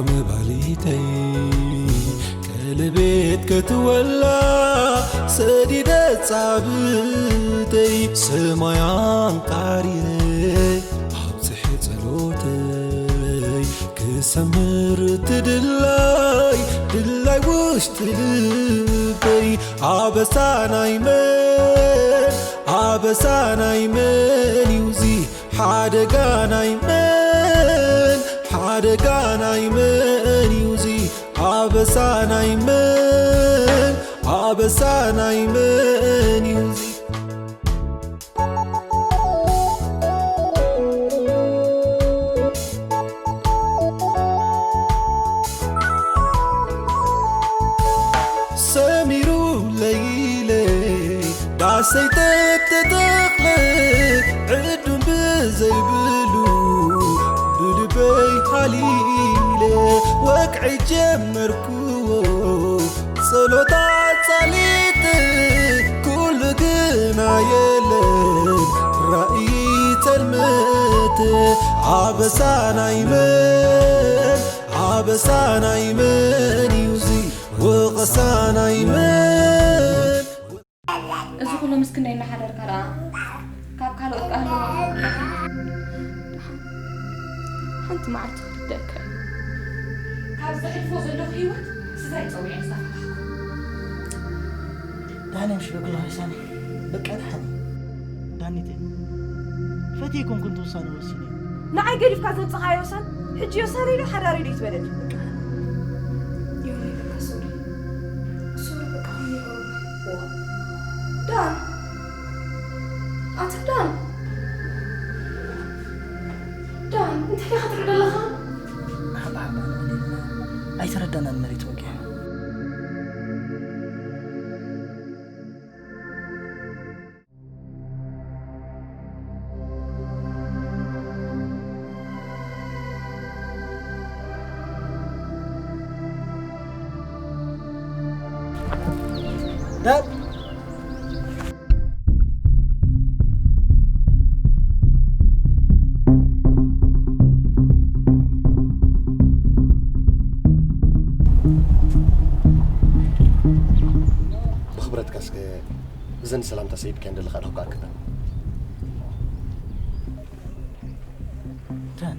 መባሊተይ ቀለቤት ከትወላ ሰዲደ ጻብተይ ሰማይ ኣንቃሪረ ኣብጽሐ ጸሎተይ ክሰምር ትድላይ ድላይ ውሽጢ ልበይ ኣበሳናይ መን ኣበሳናይ መን እዩ እዚ ሓደጋ ናይ መን ሓደጋ ናይ መን እዩ እዚ ኣበሳ ናይ መን ኣበሳ ናይ መን እዩ እዚ ሰሚሩ ለይለ ዳሰይ ተተተኽለ ዕዱም ብዘይብሉ ብልበይ ሃሊለ ወቅዒ ጀመርኩዎ ጸሎታ ጸሊት ኩሉ ግና የለን ራእይ ጸልመት ኣበሳ ናይ መን ኣበሳ ናይ መን እዩ እዚ ወቐሳ ናይ መን እዚ ኩሉ ምስ ክንደይ እናሓደርካ ደኣ ካብ ካልኦት ከኣ ኣለዎ ሓንቲ መዓልቲ ክርደአካ እዩ ካብ ዘሕልፎ ዘለኹ ህይወት ስድራይ ጸዊዐ ዝተፋታሕኩ ዳኒ ምሽ በግሎ ሀሳኒ በቃ ደሓን ዳኒተይ ፈትየ ኮንኩ እንተ ውሳነ ወሲነ ንዓይ ገዲፍካ ዘምጽኻዮ ዮሳን ሕጂ ዮሳን ኢሉ ሓዳር ኢሉ ይትበለኒ ዮኒ በቃ ሶሪ ሶሪ በቃ ሆኒ ኦሮሞ ዳን ኣታ ዳን ዳን እንታይ ኢኻ ትርኢ ዘለኻ ኣይተረዳናን መሬት ወጊሕ ብኽብረትካ እስከ እዘን ሰላምታ ሰይድካ እንደለኻ ዶ ክኣክላ እንታይ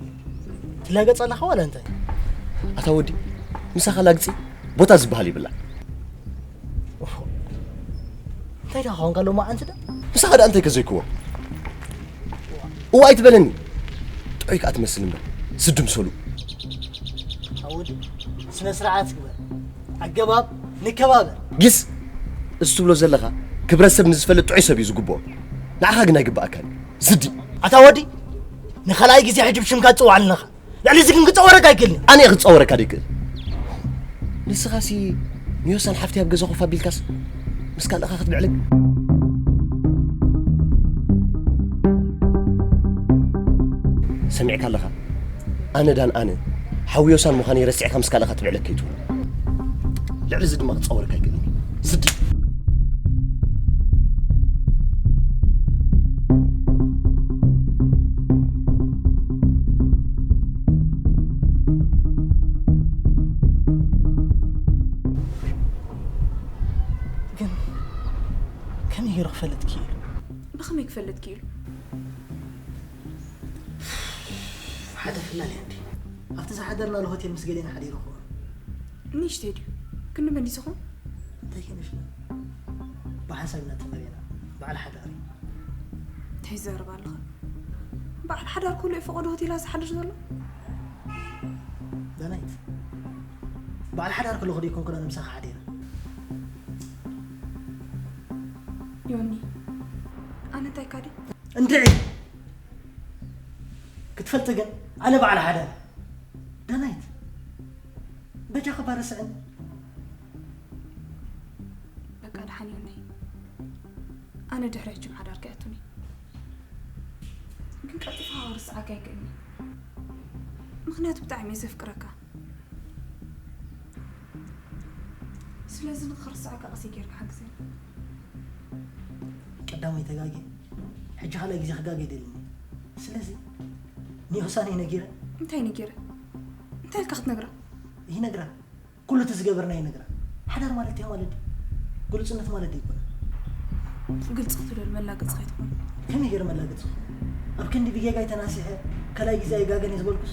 ትላገጽ ኣለኻ ዋላ እንታይ ኣታ ወዲ ምሳኻ ላግጺ ቦታ ዝበሃል ይብላ እንታይ ዳ ኾንካ ሎማ ኣንቲ ዳ ምሳኻ ዳ እንታይ ከዘይክዎ እዋ ኣይትበለኒ ጥዑይ ከኣ ትመስል እምበር ስድም ሰሉ ኣወዲ ስነ ስርዓት ግበር ኣገባብ ንከባበር ጊስ እዚ ትብሎ ዘለኻ ክብረት ሰብ ንዝፈልጥ ጥዑይ ሰብ እዩ ዝግብኦ ንዓኻ ግን ኣይግብኣካን ስዲ ኣታ ወዲ ንኻልኣይ ግዜ ሕጂ ብሽምካ ትጽዋዕ ኣለኻ ልዕሊ እዚ ግን ክጸወረካ ኣይክእልን ኣነ ክጸወረካ ደይክእል ንስኻሲ ንዮሳን ሓፍቲ ኣብ ገዛ ኮፍ ኣቢልካስ ምስ ካልእኻ ክትብዕልግ ሰሚዕካ ኣለኻ ኣነ ዳን ኣነ ሓዊ ዮሳን ምዃነይ ረሲዕካ ምስ ካልእኻ ትብዕለካ ይትውን ልዕሊ እዚ ድማ ክጻወረካ ኣይክእልን ስዲ ግን ከመይ ገይሩ ክፈልጥ ክኢሉ ብኸመይ ክፈልጥ ክኢሉ ሓደ ፍላል እንዲ ኣብቲ ዝሓደርናሉ ሆቴል ምስ ገሌና ሓዲሩ ክኸውን ንእሽተይ ድዩ ክንዲ መሊስኹም እንታይ ከነሽና ብሓንሳብ ኢና ተመሪና በዓል ሓዳር እዩ እንታይ ትዛረብ ኣለኻ በዓል ሓዳር ኩሉ እዩ ፈቐዶ ሆቴላ ዝሓድር ዘሎ ዳናይት በዓል ሓዳር ከለኹ ዶ ይኮንኩ ዶ ንምሳኻ ሓዲረ ዮኒ ኣነ እንታይ ካዲ እንድዒ ክትፈልጢ ግን ኣነ በዓል ሓዳር ዳናይት በጃኺ ባረስዕኒ በቃ ደሓን ዮኒ ኣነ ድሕሪ ሕጂ ሓዳር ከኣቱኒ ግን ቀልጢፋ ክርስዓካ ኣይክእልኒ ምኽንያቱ ብጣዕሚ እየ ዘፍቅረካ ስለዚ ንኽርስዓካ ቀስ ጌርካ ሓግዘኒ ቀዳማይ ተጋጌ ሕጂ ካልኣይ ግዜ ክጋጌ ደልኒ ስለዚ ንዮሳነይ ነጊረ እንታይ ነጊረ እንታይ ኢልካ ክትነግራ ይነግራ። ኩሉ እቲ ዝገበርና ይነግራ። ሓዳር ማለት እንታይ ማለት ድዩ? ግሉጽነት ማለት ድዩ ይኮነ? ግልጽ ክትብለሉ መላገጽ ከይትኾን። ከመይ ገይረ መላገጽ? ኣብ ክንዲ ብጌጋይ ተናሲሐ ካልኣይ ግዜ ኣይጋገን እየ ዝበልኩስ።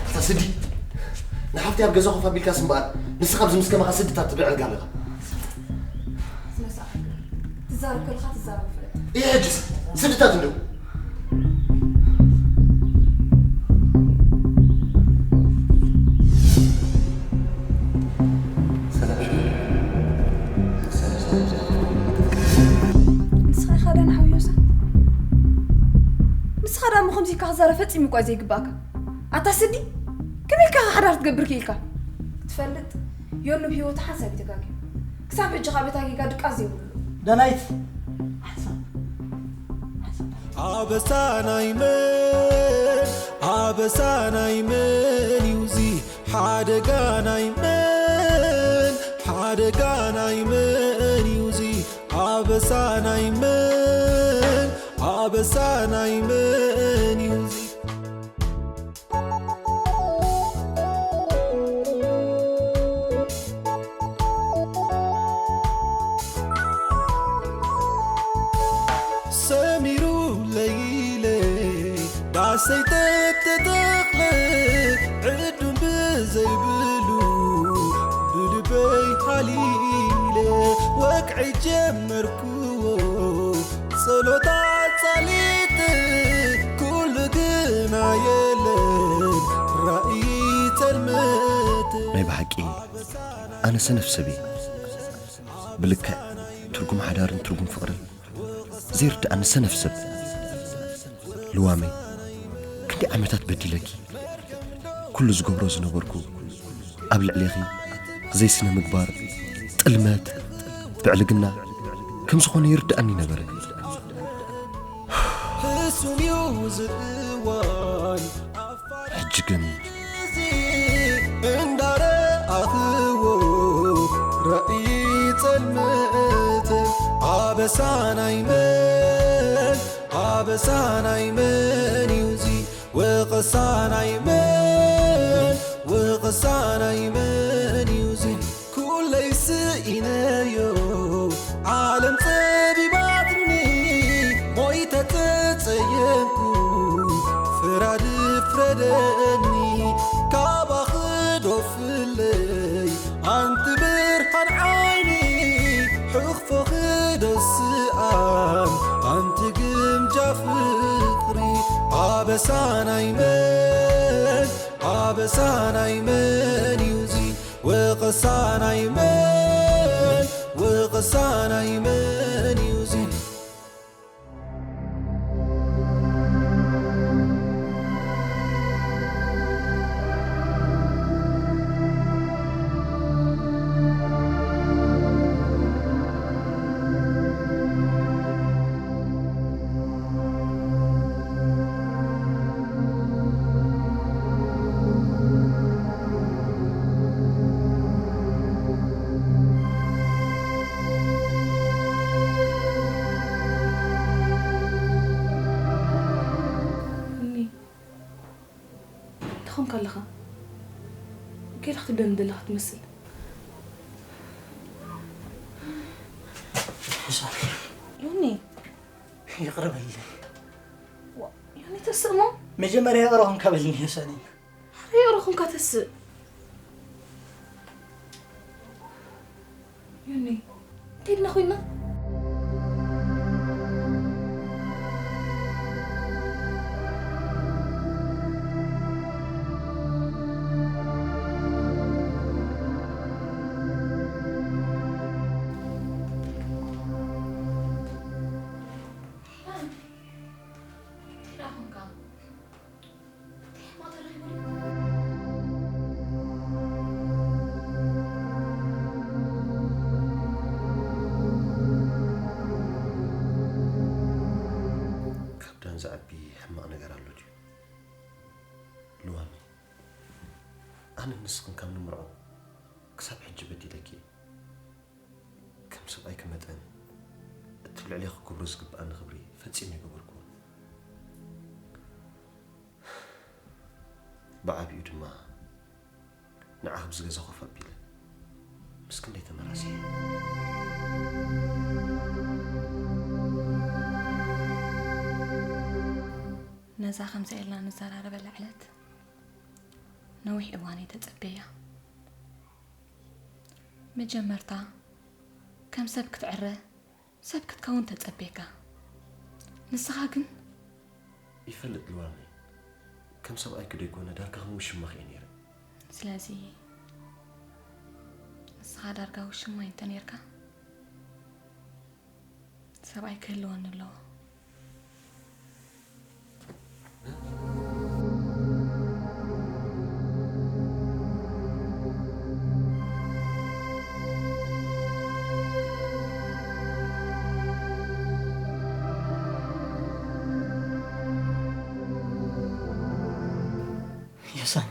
ኣታ ስዲ፣ ንሓፍቲ ኣብ ገዛ ኮፍ ኣቢልካስ እምበኣር፣ ንስኻ ኣብዚ ምስ ከማኻ ስድታት ትብዕልካ ኣለኻ። ስነ ስርዓት። ትዛረብ ከለኻ ትዛረብ ፍለጥ። ይሄ ሕጅስ ስድታት እንደው። ንስኻ ኢኻ ዳና ሓውዮሳ? ንስኻ ዳሞ ከምዚ ኢልካ ክዛረብ ፈጺሙ እኳ ዘይግባእካ። ኣታ ስዲ፣ ከመይ ኢልካ ሓዳር ትገብር ክኢልካ? ክትፈልጥ፣ ዮኒ ብህይወቱ ሓንሳብ እዩ ተጋግዩ። ክሳብ ሕጂ ካብ እታ ጌጋ ድቃስ ዘይብሉ። ዳናይት፣ ሓንሳብ፣ ሓንሳብ። ኣበሳ ናይ መን፣ ኣበሳ ናይ መን እዩ እዚ? ሓደጋ ናይ መን፣ ሓደጋ ናይ መን እዩ እዚ? ኣበሳ ናይ መን፣ ኣበሳ ናይ መን እዩ እዚ? ሰሚሩ ለይለ ዳሰይ ተተተኽለ ዕዱም ብዘይብሉ ብልበይ ሃሊለ ወቅዒ ጀመርኩዎ ጸሎታ ጸሊት ኩሉ ግና የለን ራእይ ጸልመት ናይ ብሓቂ ኣነ ሰነፍ ሰብ እየ። ብልክዕ ትርጉም ሓዳርን ትርጉም ፍቕርን ዘይርድኣኒ ሰነፍ ሰብ። ልዋመይ፣ ክንደይ ዓመታት በዲለኪ። ኩሉ ዝገብሮ ዝነበርኩ ኣብ ልዕሌኺ ዘይስነ ምግባር፣ ጥልመት፣ ብዕልግና ከም ዝኾነ ይርድኣኒ ነበረ። ሕሱም እዩ ዝእዋን ሕጂ ግን እንዳረኣኽዎ ራእይ ጸልመት ኣበሳ ናይ መን ኣበሳ ናይ መን እዩ እዚ ወቐሳ ናይ መን ወቐሳ ናይ መን እዩ እዚ ኩለይ ስኢነዮ ዓለም ጸቢባትኒ ሞይተ ተጸየምኩ ፍራድ ፍረደኒ ካባኺ ዶ ፍለይ ኣንቲ ብርሃን ዓይኒ ሕኽፎኺ ዶ ስኣን ኣንቲ ግምጃ ፍቕሪ ኣበሳ ናይ መን ኣበሳ ናይ መን እዩ እዚ ወቐሳ ናይ መን ወቐሳ ናይ መን እዩ እዚ እንታይ ኾንካ ኣለኻ? ገለ ክትብለኒ ዘለኻ ትመስል። ሕሳብ። ዮኒ። ይቕረ በልለይ። ዋ፣ ዮኒ ተስእ እሞ? መጀመርያ ይቕረ ኾንካ በልኒ ዮሳኒ። ሓረ ይቕረ ኾንካ ተስእ። ዮኒ፣ እንታይ ኢልና ኮይና? ዳን ዘዕቢ ሕማቕ ነገር ኣሎ ድዩ? ልዋሚ፣ ኣነ ንስኽን ካብ ንምርዖ ክሳብ ሕጂ በዲለኪ እየ። ከም ሰብኣይኪ መጠን እቲ ልዕሌኺ ክገብሮ ዝግብኣኒ ክብሪ ፈጺመ ኣይገበርኩዎን። ብዓቢኡ ድማ ንዓኺ ብዝገዛ ኮፍ ኣቢለ ምስ ክንደይ ተመራሲሐ። ነዛ ከምዚ ኢልና ንዘራረበላ ዕለት ነዊሕ እዋን እየ ተጸበያ። መጀመርታ ከም ሰብ ክትዕረ ሰብ ክትከውን ተጸቤካ። ንስኻ ግን ይፈልጥ ልዋመይ፣ ከም ሰብኣይኪ ደይኮነ ዳርጋ ከም ውሽማኺ እየ ነይረ። ስለዚ ንስኻ ዳርጋ ውሽማይ እንተ ነርካ ሰብኣይ ክህልወኒ ኣለዎ። ዮሳኒ፣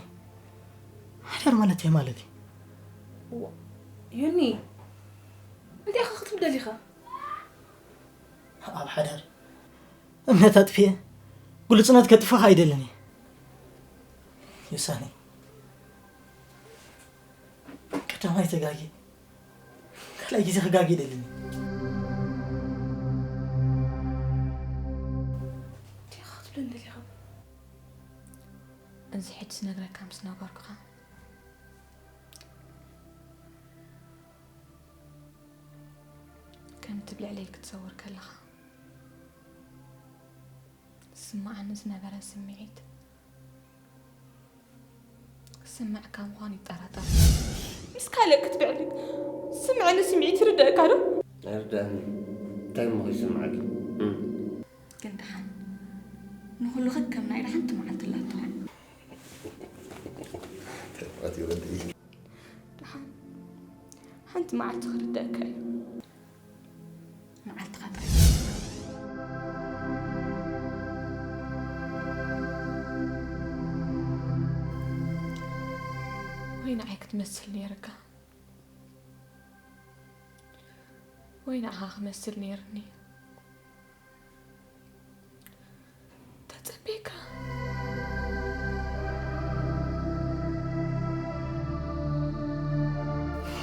ሓዳር ማለት እንታይ ማለት እዩ? ዮኒ፣ እንታይ ኢኻ ክትብል ደሊኻ? ኣብ ሓዳር እምነት ኣጥፍኤ ግሉጽነት ከጥፍእ ኣይደልን እየ። ዮሳኒ፣ ቀዳማይ ተጋግየ፣ ካልኣይ ግዜ ክጋግየ ኣይደልን እየ። እንታይ ኢኻ ክትብለኒ ደሊኻ? እዚ ሕጂ ዝነግረካ ምስ ነገርኩኻ፣ ከምቲ ብልዕለይ ክትዘውር ከለኻ ዝስምዓኒ ዝነበረ ስምዒት ክስምዓካ ምዃኑ ይጠራጠር። ምስ ካልእ ክትብዕል ስምዐኒ ስምዒት ይርደእካ ዶ? ኣይርዳእኒ። እንታይ እሞ ከይስምዓኪ? እም። ግን ደሓን ንኹሉ ከከም ናይ ሓንቲ መዓልቲ ኣላቶ። ተባዕትዮ ወዲ። ደሓን ሓንቲ መዓልቲ ክርደእካ እዩ። መዓልትኻ ጥራይ። ወይ ንዓይ ክትመስል ነይርካ ወይ ንዓኻ ክመስል ነይርኒ። ተጸቤካ።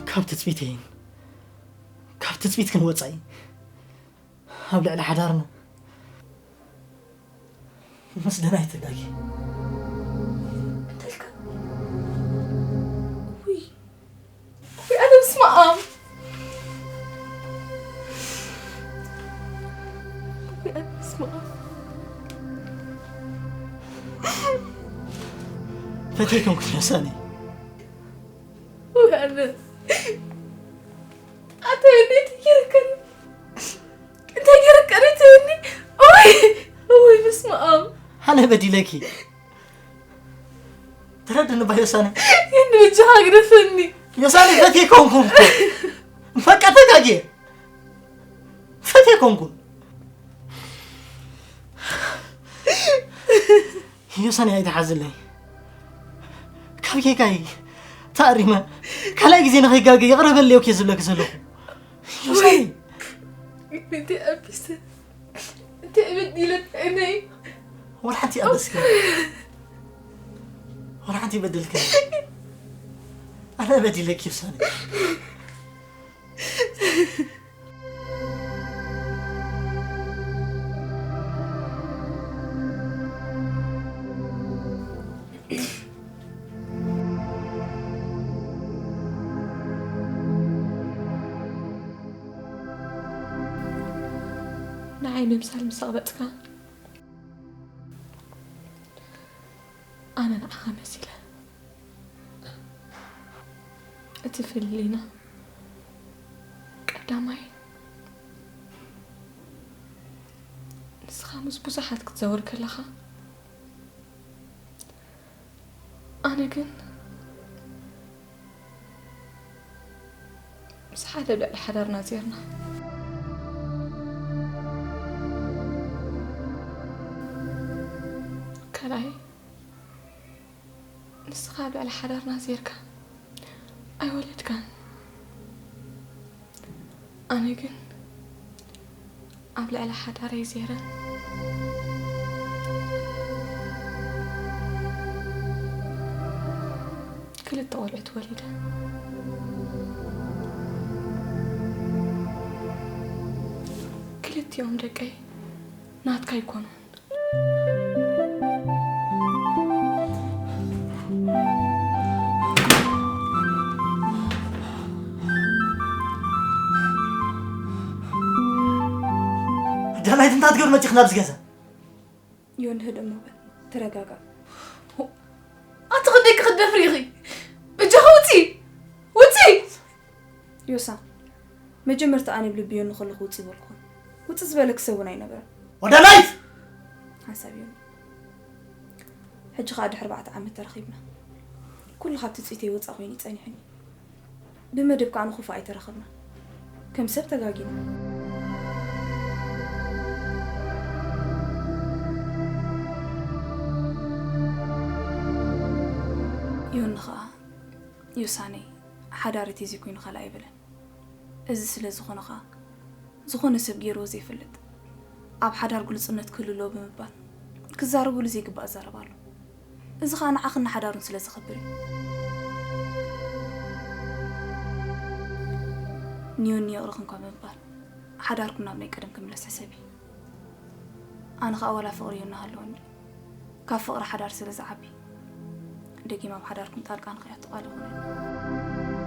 ካብ ትጽቢተይን ካብ ትጽቢትክን ወጻኢ ኣብ ልዕሊ ሓዳርና ምስ ደናይ ተጋጊ። እንታይ ኢልካ? ውይ ውይ፣ ኣነ በስመ ኣብ። ውይ፣ ኣነ በስመ ኣብ። ፈተይኩም ክትነሳኒ። ውይ፣ ኣነ ኣታ እንዴት ይርከን እንታይ ገይረካ ደይ ትብልኒ? ኦይ ኦይ በስመ ኣብ። ኣነ በዲለኪ። ተረድኒ ባ ዮሳነ። የኒ በጃኻ ግደፈኒ። ዮሳነ ፈትየ ኮንኩን እኮ። በቃ ተጋግየ። ፈትየ ኮንኩን። ዮሳነ ኣይትሓዝለይ። ካብ ጌጋይ ተኣሪመ ካልኣይ ግዜ ንኸይጋገ ይቕረ በለይ እኮ ዝብለኪ ዘለኹ። ዮሳነ። እንታይ ኣቢሰ እንታይ በዲለ እነይ ወላ ሓንቲ ኣበስኪ። ወላ ሓንቲ በደልኪ። ኣነ በዲለኪ ዮሳነ። ንዓይ ምምሳል ምስ ኣቕበጽካ ኣነ ንዓኻ መሲለ። እቲ ፍልልይና ቀዳማይ ንስኻ ምስ ብዙሓት ክትዘውር ከለኻ ኣነ ግን ምስ ሓደ ኣብ ልዕሊ ሓዳርና ዜርና። ልዕሊ ሓዳርና ዜርካ ኣይወለድካን። ኣነ ግን ኣብ ልዕሊ ሓዳረይ ዜረ ክልተ ቆልዑት ወሊደ። ክልቲኦም ደቀይ ናትካ ኣይኮኑን። ዳናይት እንታይ ትገብሪ መፂኺ ናብዚ ገዛ? ዮኒ፣ ህድእ እሞ በል፣ ተረጋጋእ። ኣቲ ክደቂ ክትደፍሪ ኢኺ። በጃኺ ውፂ፣ ውፂ። ዮሳ፣ መጀመርታ ኣነ ብልቢ ዮኒ ከለኹ ውፂ በልኩኹም። ውፂ ዝበለኪ ሰብ እውን ኣይነበረን። ወዳናይት! ሓንሳብ ዮኒ፣ ሕጂ ኸኣ ድሕሪ ኣርባዕተ ዓመት ተራኺብና። ኩሉ ካብ ትፅቢተይ ወፃእ ኮይኑ እዩ ፀኒሑኒ። ብመደብ ከኣ ንኹፉእ ኣይተራኸብና። ከም ሰብ ተጋጊና። ዮኒ ኸኣ ዮሳነይ ሓዳር እቲ እዚ ኮይኑ ካልእ ኣይበለን። እዚ ስለ ዝኾነ ኸኣ ዝኾነ ሰብ ገይርዎ ዘይፈልጥ ኣብ ሓዳር ግሉጽነት ክህሉ ኣለዎ ብምባል ክዛረበሉ ዘይግባእ እዛረብ ኣሎ። እዚ ኸኣ ንዓኽን ንሓዳሩን ስለ ዘኽብር እዩ። ንዮኒ የቕርኽ እንኳ ብምባል ሓዳርኩም ናብ ናይ ቀደም ክምለስ ሕሰቢ። ኣነ ኸኣ ዋላ ፍቕሪ ዮኒ ሃለወኒ ካብ ፍቕሪ ሓዳር ስለ ዝዓቢ ደጊም ኣብ ሓዳርኩም ጣልቃ ንኸይኣቱ ቃል ይኹነኒ።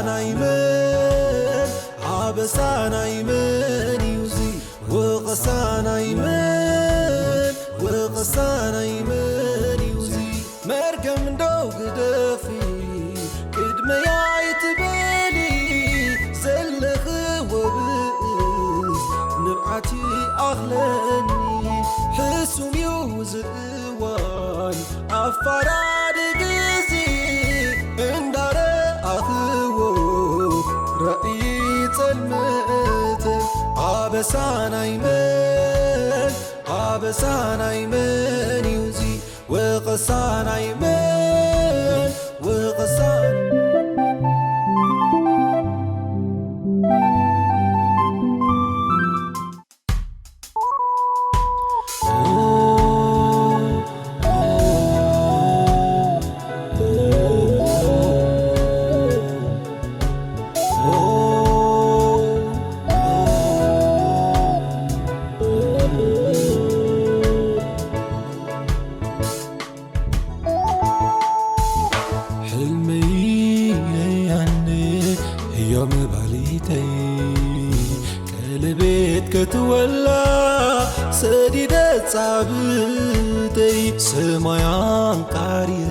ናይ መን ኣበሳ ናይ መን እዩ እዚ? ወቐሳ ናይ መን? ወቐሳ ናይ መን እዩ እዚ? መርገም እንደው ግደፊ፣ ቅድመይ ኣይትበሊ፣ ዘለኽዎ ብእስ ንብዓት ይኣኽለኒ። ሕሱም እዩ እዚ እዋን ኣፋራዲ ግዜ፣ እንዳረኣኽዎ ራእይ ጸልመተ። ኣበሳ ናይ መን? ኣበሳ ናይ መን እዩ እዚ? ወቐሳ ናይ መን? ወቐሳ ሕልመይ ለያነ ህያው መባሊተይ፣ ቀለቤት ከትወላ ሰዲደ ጻብተይ፣ ሰማይ ኣንቃሪረ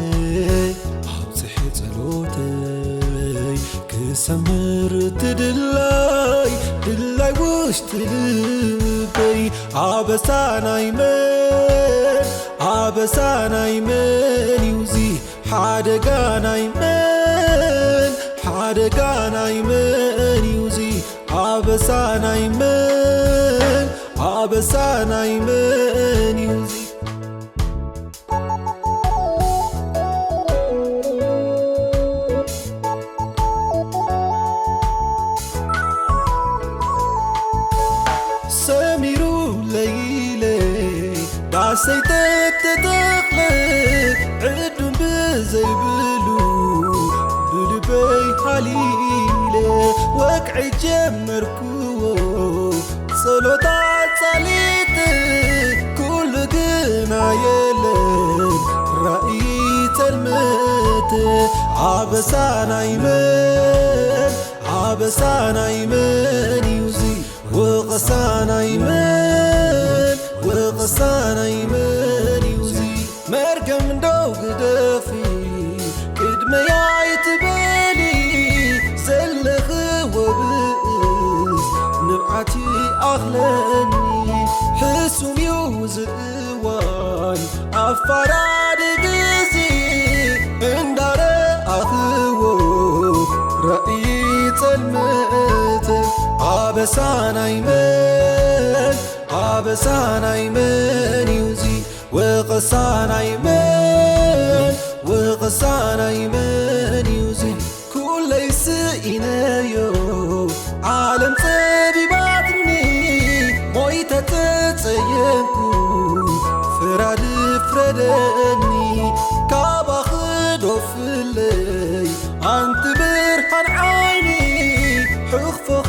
ኣብጽሐ ጸሎተይ፣ ክሰምር ትድላይ ድላይ ውሽጢ ልበይ። ኣበሳ ናይ መን? ኣበሳ ናይ መን እዩ እዚ? ሓደጋ ናይ መን? ሓደጋ ናይ መን እዩ እዚ? ኣበሳ ናይ መን? ኣበሳ ናይ መን እዩ እዚ? ሰሚሩ ለይለ ዳሰይ ተተተኽለ፣ ዕዱም ብዘይብሉ ብልበይ ሃሊለ፣ ወግዒ ጀመርኩዎ ጸሎት ኣጻሊት፣ ኩሉ ግና የለን ራእይ ተልመት። ኣበሳ ናይ መን? ኣበሳ ናይ መን እዩ እዚ? ወቐሳ ናይ መን? ወቐሳ ናይ መን እዩ እዚ? መርገም እንደው ግደፊ፣ ቅድመይ ኣይትበሊ፣ ዘለኽዎ ብእስ ንብዓት ይኣኽለኒ። ሕሱም እዩ እዚ እዋን ኣፋራዲ ግዜ፣ እንዳረኣኽዎ ራእይ ጸልመተ። ኣበሳ ናይ መን? ኣበሳ ናይ መን እዩ እዚ? ወቐሳ ናይ መን? ወቐሳ ናይ መን እዩ እዚ? ኩለይ ስኢነዮ ዓለም ጸቢባትኒ፣ ሞይተ ተጸየንኩ ፍራድ ፍረደኒ። ካባኺ ዶ ፍለይ ኣንቲ ብርሃን ዓይኒ፣ ሕኽፎኺ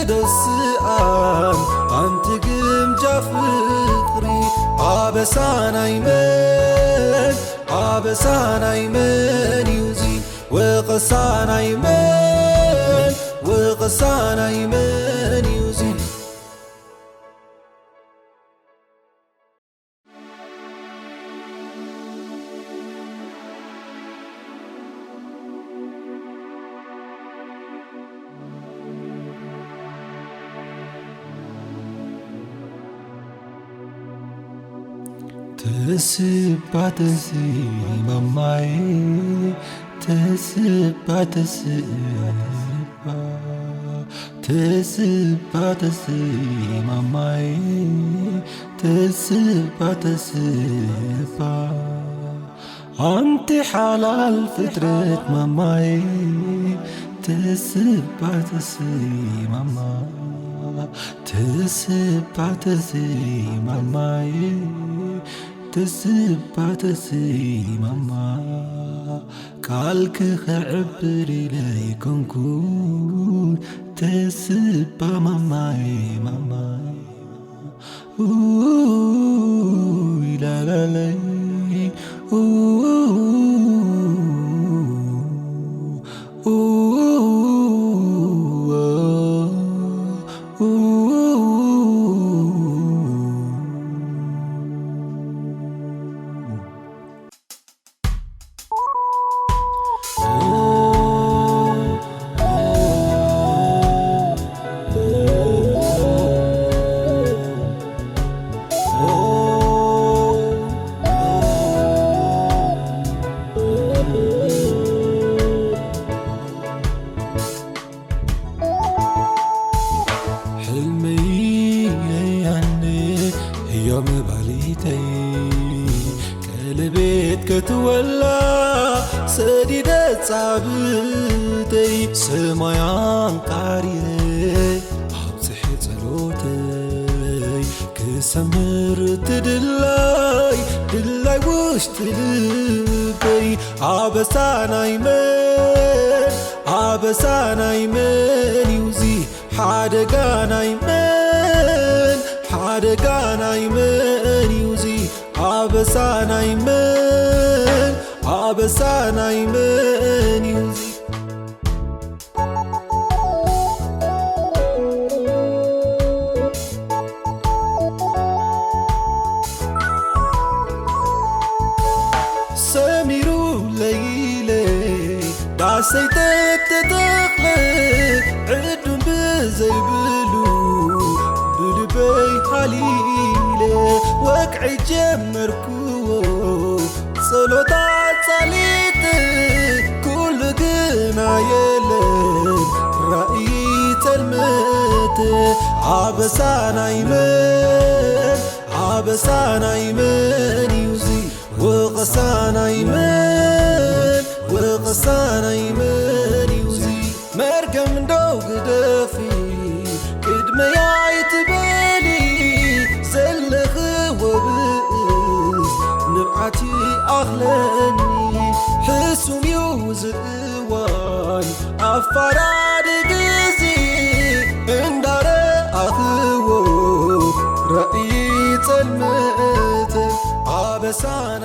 ዶ ስኣን ኣንቲ ግምጃ ፍቕሪ። ኣበሳ ናይ መን? ኣበሳ ናይ መን እዩ እዚ? ወቐሳ ናይ መን? ወቐሳ ናይ መን እዩ እዚ? ተስፋ ተስፋ ማማዬ፣ ተስፋ ተስፋ፣ ተስፋ ተስፋ ማማዬ፣ ተስፋ ተስፋ፣ ኣንቲ ሓላል ፍጥረት ማማዬ፣ ተስፋ ተስፋ ማማ፣ ተስፋ ተስፋ ማማዬ፣ ተስፋ ተስፋ ማማ፣ ቃልኪ ከዕብር ኢለ ኣይኮንኩን፣ ተስፋ ማማዬ፣ ማማዬ። ኡ፣ ኢላላለይ፣ ኡ፣ ኡ፣ ዮም ባሊተይ ቀለቤት ከትወላ ሰዲደ ጻብተይ ሰማይ ኣንቃሪረ ኣብጽሐ ጸሎተይ ክሰምር ትድላይ ድላይ ውሽጢ ልበይ ኣበሳናይ መን ኣበሳናይ መን እዩ እዚ ሓደጋ ናይ መን ሓደጋ ናይ መን እዩ እዚ ኣበሳ ናይ መን ኣበሳ ናይ መን እዩ እዚ ሰሚሩ ለይለ ዳሰይ ተተተኽለ ዕዱም ብዘይብሉ ብልበይ ሃሊለ ወቅዒ ጀመርኩዎ ጸሎታ ጻሊት ኩሉ ግና የለን ራእይ ተልመት ኣበሳ ናይ መን ኣበሳ ናይ መን እዩ እዚ ወቐሳ ናይ መን ወቐሳ ናይ መን እዩ እዚ መርገም እንደው ግደፊ ቅድመይ ኣይትበሊ ዘለኽዎ ብእስ ንብዓት ይኣኽለኒ ሕሱም እዩ እዚ እዋን ኣፋራዲ ግዜ እንዳረኣኽዎ ራእይ ጸልመተ ኣበሳና